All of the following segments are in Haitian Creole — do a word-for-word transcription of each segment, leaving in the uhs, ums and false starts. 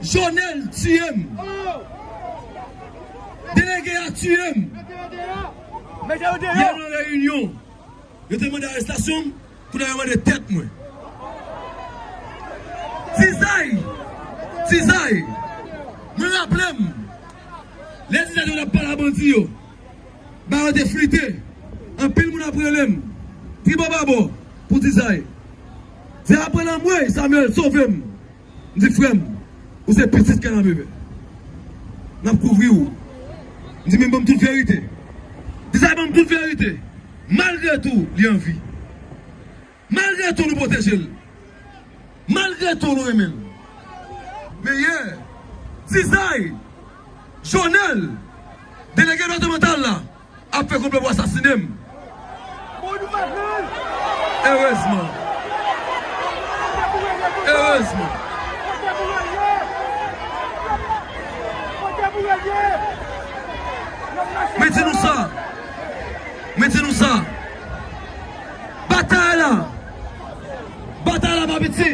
Jonel tiye m. Delege a tiye m. Yè nan reyinyon, yo te mande arestasyon m, kounye a yo mande tèt mwen. Tizay, Tizay, mwen raple m, lè Tizay te konn ap pale a bandi yo, ba yo te flite, anpil moun ap rele m, tribò babò, pou Tizay. Tizay ap rele m, wi, Samuel, sove m. M di, frè m, ou se pitit Kanapevè. N ap kouvri w. M di, men ban m tout verite. Tizay ban m tout verite. Malgre tou, li an vi. Malgre tou, nou pwoteje l. Malgre tou, nou renmen l. Men yè, Tizay, Jonel, delege depatmantal la, ap fè konplo pou asasinen m. Erezman. Erezman. Mwen di nou sa. Mwen di nou sa. Batay la. Batay la pa piti.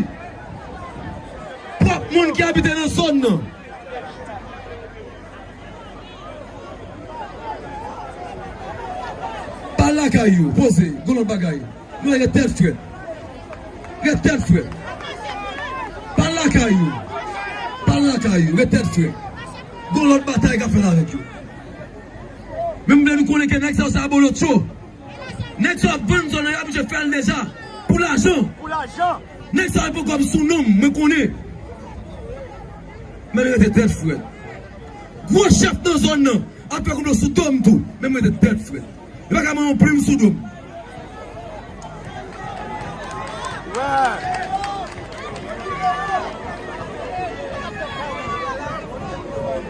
Pwòp moun ki abite nan zòn nan. Pa lakay yo, poze, gon lòt bagay. Nou ret tèt frèt. Ret tèt frèt. Pa lakay yo. Pa lakay yo, ret tèt frèt. Gon lòt batay k ap fèt avèk yo. Men m vle nou konnen ke nèg sa yo se abolotcho. Nèg sa yo ap vann zòn nan, yo abitye fè l deja. Pou lajan. Pou lajan. Nèg sa yo poko ap sou non m, mwen konnen. Men nou rete tèt frèt. Gwo chèf nan zòn nan ap fè konplo sou do m tou. Men mwen rete tèt frèt. Yo pa ka mande yon plim sou do m.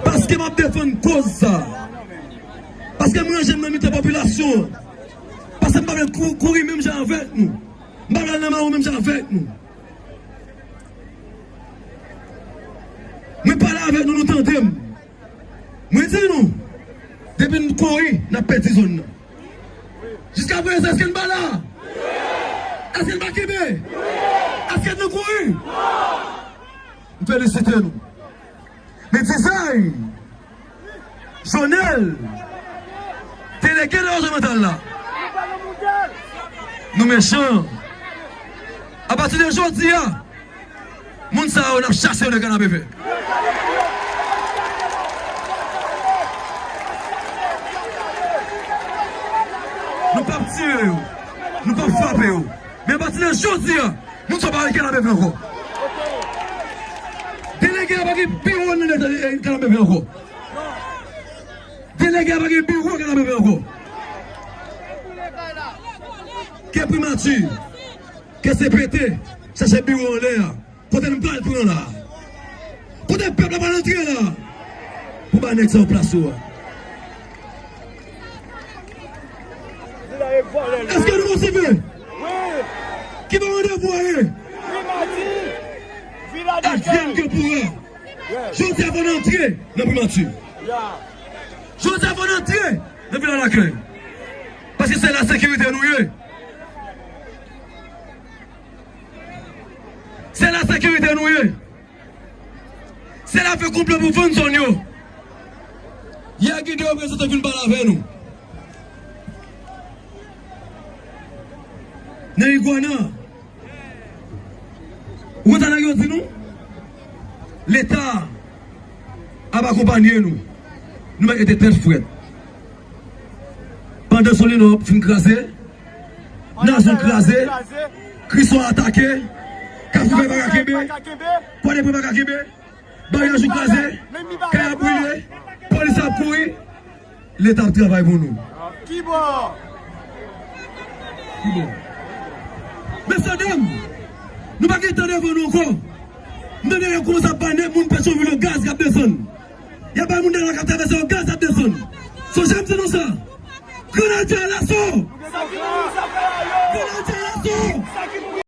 Paske m ap defann koz sa. Paske m ranje m nan mitan popilasyon an. Paske m pa vle kou-, kouri menm jan avèk nou. M pa vle al nan mawon menm jan avèk nou. Mwen pale avèk nou, nou tande m. Mwen di nou, depi n kouri, n ap pèdi zòn nan. Jiska prezan, èske n pa la? Èske n pa kenbe? Èske n kouri? M felisite nou. Men Tizay, Jonel, delege depatmantal la, nou mechan. Apati de jodi a, moun sa yo n ap chase yo nan Kanapevè. Nou p ap tire yo, nou p ap frape yo. Men apati de jodi a, moun sa yo pa gen Kanapevè ankò. Delege a pa gen biwo nan Kanapevè ankò. Delege a pa gen biwo Kanapevè ankò. Ke primati, ke C P T, chache biwo anlè a. Kote n pral pran la? Kote pèp la pral antre la? Pou ba nèg sa yo plas yo a. Èske nou motive? Ki bò randevou a ye? Advienne que pourra. Jodi a fò n antre nan primati. Jodi a fò n antre nan Vila Lakay. Paske se la sekirite nou ye. Se la sekirite nou ye. Se la fè konplo pou vann zòn yo. Yè gen de reprezantan vin pale avè nou. Nan Igwana, ou konn sa nèg yo di nou? Leta ap akonpanye nou. Nou mèt rete tèt frèt. Pandan Solinò fin kraze, Nazon kraze, Kristwa atake, Kafou Vè pa ka kenbe, Pwòdepre pa ka kenbe, baryaj yo kraze, kay ap brile, polis ap kouri, Leta ap travay pou nou. Ki bò? Ki bò? Mesyedam, nou pa gen tan devan nou ankò. M tande yo kòmanse ap bay nèg moun Petyonvil yo gaz k ap desann. Y ap bay moun nan k ap travèse yo gaz k ap desann. Sonje m di nou sa. Grenadye alaso! Grenadye alaso!